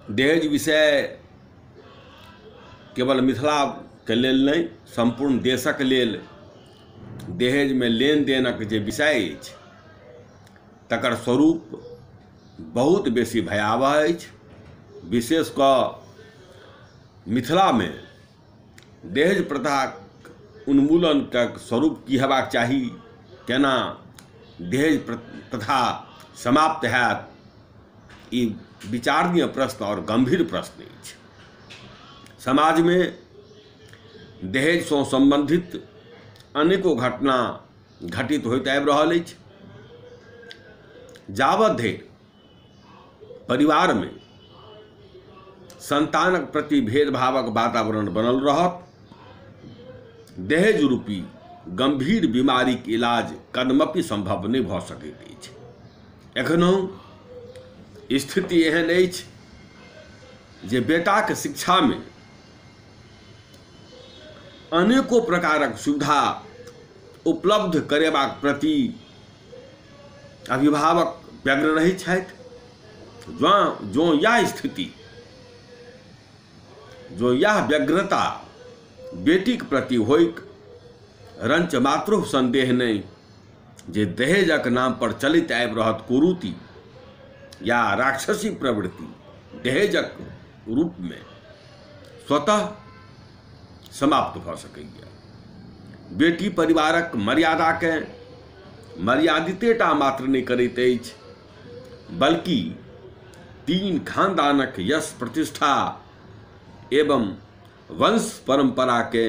दहेज विषय केवल मिथिला के लेल नहि, सम्पूर्ण देशक लेल दहेजमे लेन देनक जे विषय अछि तकर स्वरूप बहुत बेसी भयावह अछि। विशेष कऽ मिथिलामे दहेज प्रथाक उन्मूलनके स्वरूप की हेबाक चाही, केना दहेज प्रथा समाप्त हैत, ई विचारणीय प्रश्न और गंभीर प्रश्न अछि। समाजमे दहेजसँ सम्बन्धित अनेको घटना घटित होइत आबि रहल अछि। जावत धरि परिवारमे संतानक प्रति भेदभावक वातावरण बनल रहत, दहेज रूपी गंभीर बीमारीक इलाज कदमपि संभव नहि भऽ सकैत अछि। एखनहु स्थिति एहन अछि जे बेटाक शिक्षामे अनेको प्रकारक सुविधा उपलब्ध करेबाक प्रति अभिभावक व्यग्र रहैत छथि। जँ यह स्थिति, जो यह व्यग्रता बेटीक प्रति होइक, रंच मात्रो संदेह नहीं जे दहेजक नाम पर चलित आबि रहत कुरीति या राक्षसी प्रवृत्ति दहेजक रूपमे स्वतः समाप्त भऽ सकैए। बेटी परिवारक मर्यादाके मर्यादितेटा मात्र नहि करैत अछि, बल्कि तीन खानदानक यश प्रतिष्ठा एवं वंश परंपराके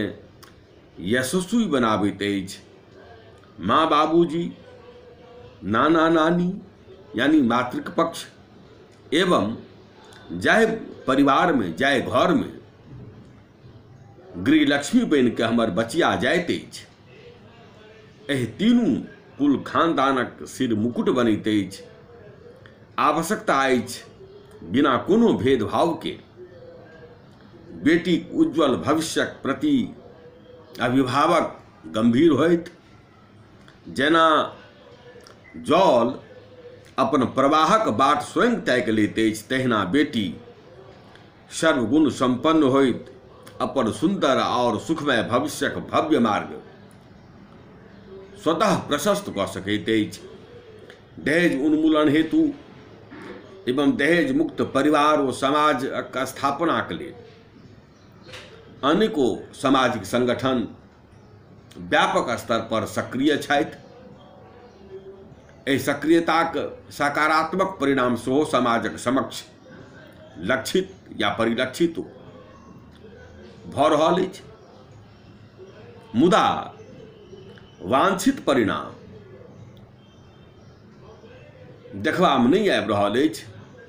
यशस्वी बनाबैत अछि। माँ बाबूजी, नाना नानी यानी मातृक पक्ष एवं जाहि परिवार में, जाहि घर में गृहलक्ष्मी बनि के हमर बचिया जाइत अछि, एहि तीनू कुल खानदानक सिर मुकुट बनैत अछि। आवश्यकता अछि बिना कोनो भेदभाव के बेटीक उज्ज्वल भविष्यक प्रति अभिभावक गंभीर होइत। जेना जल अपन प्रवाहक बाट स्वयं ताकि लैत अछि, तहिना बेटी सर्वगुण संपन्न होइत अपन सुंदर और सुखमय भविष्यक भव्य मार्ग स्वतः प्रशस्त कऽ सकैत अछि। दहेज उन्मूलन हेतु एवं दहेज मुक्त परिवार ओ समाजक स्थापनाक लेल अनेको सामाजिक संगठन व्यापक स्तर पर सक्रिय छथि। एहि सक्रियताक सकारात्मक परिणाम सेहो समाजक समक्ष लक्षित या परिलक्षित भऽ रहल अछि। मुदा वांछित परिणाम देखबामे नहि आबि रहल अछि,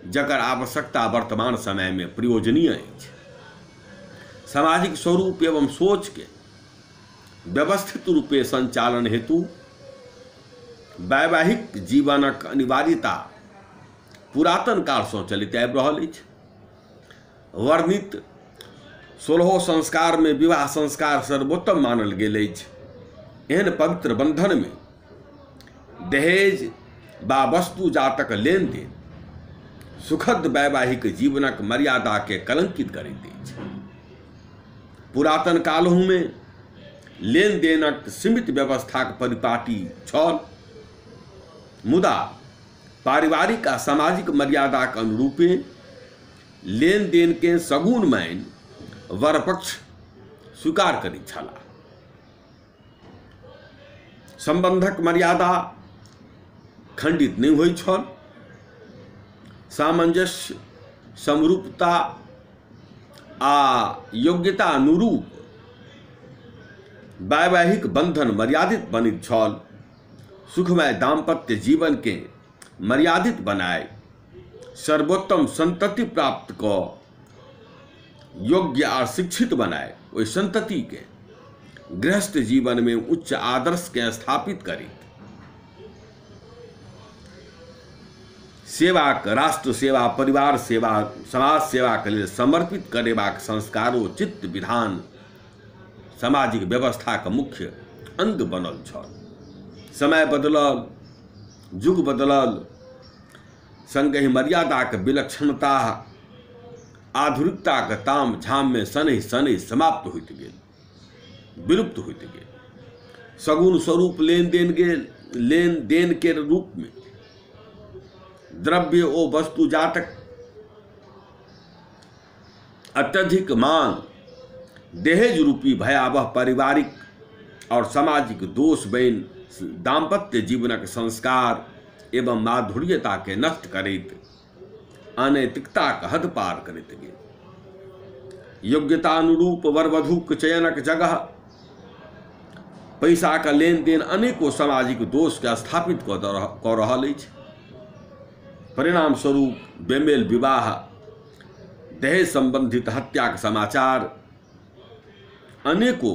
जकर आवश्यकता वर्तमान समयमे प्रयोजनीय अछि। सामाजिक स्वरूप एवं सोच के व्यवस्थित रूपे संचालन हेतु वैवाहिक जीवनक अनिवार्यता पुरातन कालसँ चलैत आबि रहल अछि। वर्णित 16 संस्कार में विवाह संस्कार सर्वोत्तम मानल गेल अछि। एहन पवित्र बंधन में दहेज वा वस्तु जातक लेन देन सुखद वैवाहिक जीवनक मर्यादा के कलंकित करैत अछि। पुरातन कालहु में लेन देनक सीमित व्यवस्थाक परिपाटी छल, मुदा पारिवारिक आ सामाजिक मर्यादाक अनुरूपे लेन देन के सगुन मानि वर पक्ष स्वीकार करैत छलाह। संबंधक मर्यादा खंडित नहीं होइत छल। सामंजस्य, समरूपता आ योग्यता अनुरूप वैवाहिक बंधन मर्यादित बनैत छल। सुखमय दाम्पत्य जीवन के मर्यादित बनाए सर्वोत्तम संतति प्राप्त कऽ योग्य आ शिक्षित बनाए ओहि संतति के गृहस्थ जीवन में उच्च आदर्श के स्थापित करैत सेवाक, राष्ट्र सेवा, परिवार सेवा, समाज सेवा के लेल समर्पित करेबाक संस्कारोचित विधान सामाजिक व्यवस्था के मुख्य अंग बनल छल। समय बदलल, युग बदलल, संगहि मर्यादाक विलक्षणता आधुनिकताक ताम झाममे शनैः शनैः समाप्त होइत गेल, विलुप्त होइत गेल। सगुन स्वरूप लेन देन गेल, लेन देन के रूप में द्रव्य ओ वस्तु जातक अत्यधिक मांग, दहेज रूपी भयावह पारिवारिक और सामाजिक दोष बनि दाम्पत्य जीवनक संस्कार एवं माधुर्यता के नष्ट करैत अनैतिकताक हद पार करैत गेल। योग्यतानुरूप वर वधूक चयनक जगह पैसाक लेन देन अनेको सामाजिक दोष के स्थापित कऽ रहल अछि। परिणाम स्वरूप बेमेल विवाह, दहेज संबंधित हत्याक समाचार, अनेको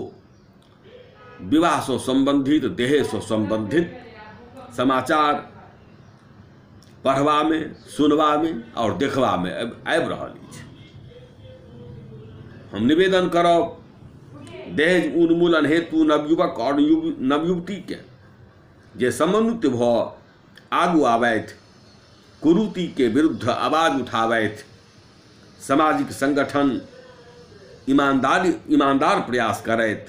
विवाह से संबंधित, दहेज से संबंधित समाचार पढ़बा में, सुनबा में और देखबा में आबि रहल अछि। हम निवेदन करब, दहेज उन्मूलन हेतु नवयुवक और नवयुवती के जे समन्वित भऽ आगू आबथि, कुरीति के विरुद्ध आवाज उठाबथि, सामाजिक संगठन ईमानदार प्रयास करैत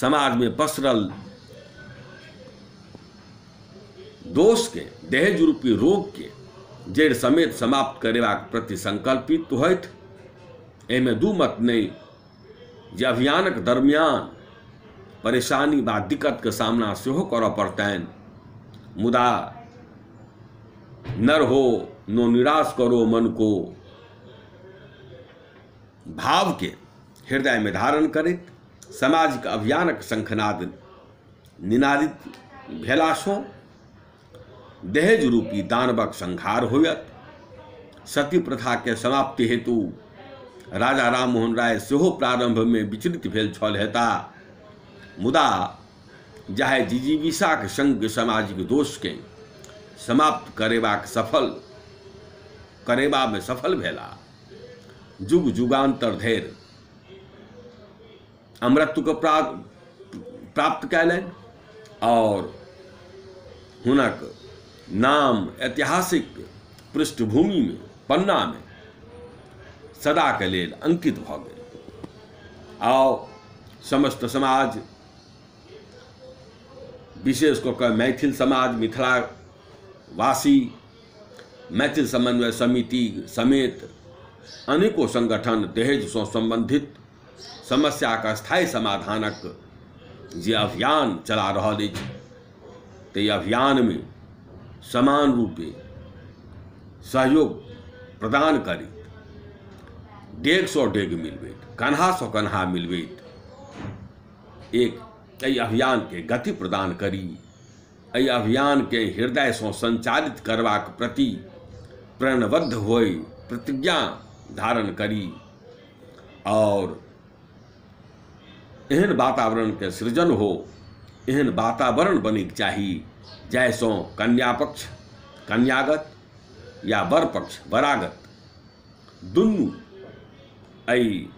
समाज में पसरल दोष के, दहेज रूपी रोग के जड़ि समेत समाप्त करेबाक प्रति संकल्पित होथि। एहिमे दू मत नहीं जे अभियानक दरमियान परेशानी वा दिक्कत के सामना सेहो करऽ पड़तनि, मुदा नर हो नो निराश करो मन को भाव के हृदय में धारण करैत सामाजिक अभियानक शंखनाद निनादित भेलासँ दहेज रूपी दानवक संहार होयत। सती प्रथा के समाप्ति हेतु राजा राममोहन राय सेहो प्रारंभ में विचलित भेल छल हेता, मुदा जाहे जिजीविषाक संग सामाजिक दोष के समाप्त करेबा में सफल भेला। जुग जुगांतर धरि अमरत्व के प्राप्त कयलनि और हुनक नाम ऐतिहासिक पृष्ठभूमि में, पन्ना में सदा के लेल अंकित भऽ गेल। आओ समस्त समाज, विशेष कऽ कऽ मैथिल समाज, मिथिलावासी, मैथिल समन्वय समिति समेत अनेको संगठन दहेजसँ संबंधित समस्याक स्थायी समाधानक जे अभियान चला रहल अछि, ताहि अभियानमे समान रूपे सहयोग प्रदान करैत, डेगसँ डेग मिलबैत, कन्हासँ कन्हा मिलबैत एक एहि अभियानके गति प्रदान करी, एहि अभियानके हृदयसँ संचालित करबाक प्रति प्रणबद्ध होई प्रतिज्ञा धारण करी और एहन वातावरण के सृजन हो, एहन वातावरण बनैके चाही जाहिसँ कन्या पक्ष कन्यागत या वर पक्ष वरागत दुनू एहि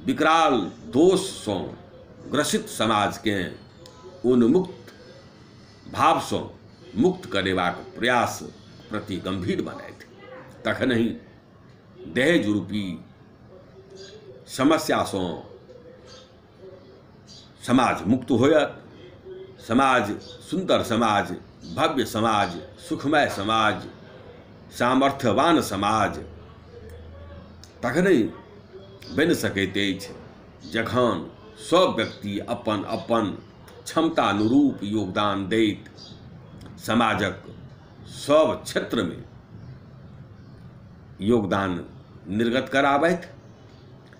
विकराल दोषसँ ग्रसित समाजके उन्मुक्त भावसँ मुक्त करेबाक प्रयास प्रति गंभीर बनैत, तखनहि दहेज रूपी समस्यासँ समाज मुक्त होयत। समाज सुंदर समाज, भव्य समाज, सुखमय समाज, सामर्थ्यवान समाज तखनहि बनि सकैत अछि जखन सब व्यक्ति अपन अपन क्षमतानुरूप योगदान दैत समाजक सब क्षेत्रमे योगदान निर्गत कराबथि।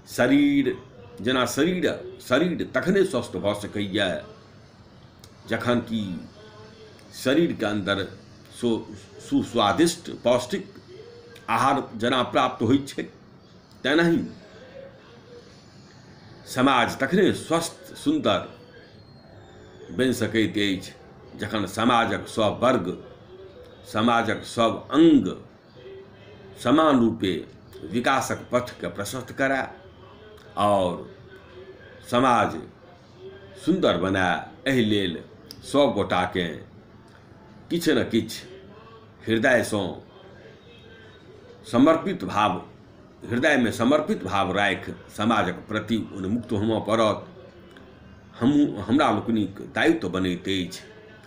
शरीर जेना शरीर तखने स्वस्थ भऽ सकैए जखन कि शरीरके अंदर सुस्वादिष्ट पौष्टिक आहार जेना प्राप्त होइ छै, तेनाही समाज तखने स्वस्थ सुंदर बनि सकैत अछि जखन समाजक सब वर्ग, समाजक सब अंग समान रूपे विकासक पथके प्रशस्त कराय और समाज सुंदर बनाय। एहि लेल सब गोटाके किछु ने किछु हृदयसँ समर्पित भाव हृदयमे समर्पित भाव राखि समाजक प्रति उन्मुक्त होमय पड़त। हमरा लोकनिक दायित्व बनैत अछि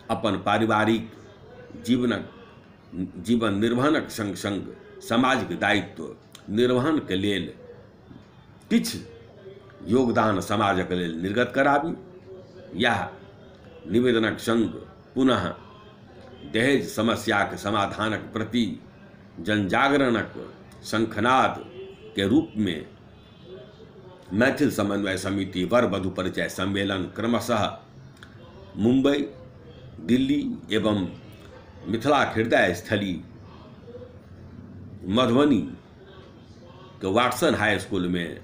अपन पारिवारिक जीवन निर्वहनक संग संग सामाजिक दायित्व निर्वहनके लेल किछु योगदान समाजक लेल निर्गत कराबी। यह निवेदनक संग पुनः दहेज समस्याक समाधानक प्रति जनजागरणक शंखनाद के रूप में मैथिल समन्वय समिति वर वधु परिचय सम्मेलन क्रमशः मुंबई, दिल्ली एवं मिथिला हृदय स्थली मधुबनी के वाटसन हाई स्कूल में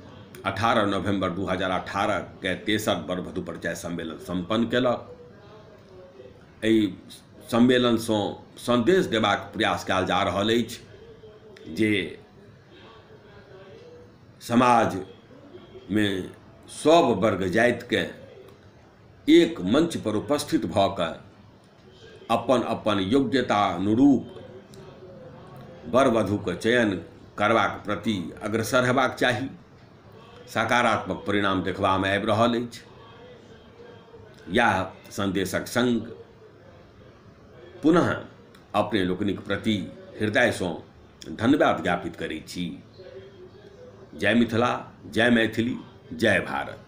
18 नवंबर 2018 के तेसर वर वधु परिचय सम्मेलन सम्पन्न केलक। एहि सम्मेलनसँ संदेश देबाक प्रयास कयल जा रहल अछि जे समाज में सब वर्ग जातिके एक मंच पर उपस्थित भऽ कऽ अपन अपन योग्यता अनुरूप वर वधूके चयन करबाक प्रति अग्रसर हेबाक चाही। सकारात्मक परिणाम देखबामे आबि रहल अछि। यह संदेशक संग पुनः अपने लोकनिक प्रति हृदयसँ धन्यवाद ज्ञापित करै छी। जय मिथिला, जय मैथिली, जय भारत।